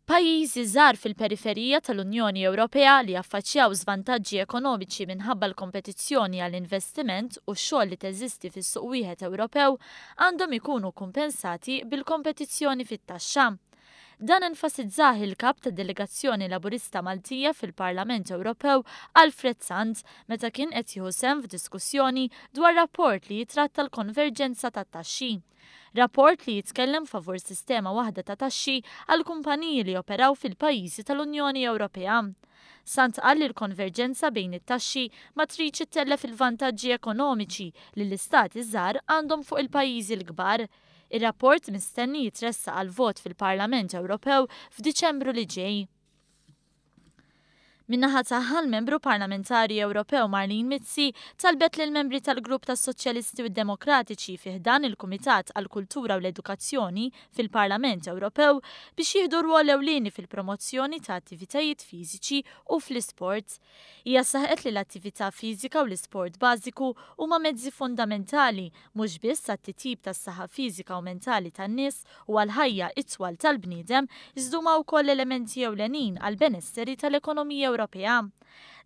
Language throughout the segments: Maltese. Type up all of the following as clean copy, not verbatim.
Pajjiżi żgħar fil-periferija tal-Unjoni Ewropea li jaffaċċjaw żvantaġġi ekonomiċi minħabba l-kompetizzjoni għall-investiment u x-xogħol li teżisti fis-suq wieħed Ewropew għandhom ikunu kumpensati bil-kompetizzjoni fit-taxxa. Dan enfasizzah il-Kap tad-Delegazzjoni Laburista Maltija fil-Parlament Ewropew Alfred Sant meta kien qed jieħu sehem f'diskussjoni dwar rapport li jitratta l-konverġenza tat-taxxi. Rapport li jitkellem favur sistema waħda ta' taxxi għall-kumpaniji li joperaw fil-pajjiżi tal-Unjoni Ewropea. Sant qal li l-konverġenza bejn it-taxxi ma tridx ittellef il-vantaġġi ekonomiċi li l-istati żgħar għandhom fuq il-pajjiżi l-kbar. Ir-rapport mistenni jitressaq għall-vot fil-Parlament Ewropew f'Diċembru li ġej. Min-naħa tagħha l-Membru Parlamentari Ewropew Marlene Mizzi talbet lill-membri tal-Grupp tas-Soċjalisti u d-Demokratiċi fi ħdan il-Kumitat għall-Kultura u l-Edukazzjoni fil-Parlament Ewropew biex jieħdu rwol ewlieni fil-promozzjoni ta' attivitajiet fiżiċi u fl-isport. Hija saħqet li l-attività fiżika u l-isport bażiku huma mezzi fundamentali mhux biss għat-titjib tas-saħħa fiżika u mentali tan-nies u għal ħajja itwal tal-bniedem, iżda huma wkoll elementi ewlenin għall-benesseri tal-ekonomija Ewropea.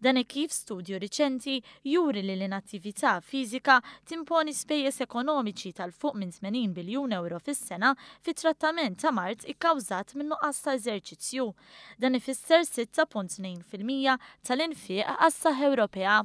Dan hekk kif studju riċenti juri li l-inattività fiżika timponi spejjeż ekonomiċi ta' 'l fuq minn 80 biljun ewro fis-sena fit-trattament ta' mard ikkawżat min-nuqqas ta' eżerċizzju. Dan ifisser 6.2% tal-infiq għas-saħħa Ewropea.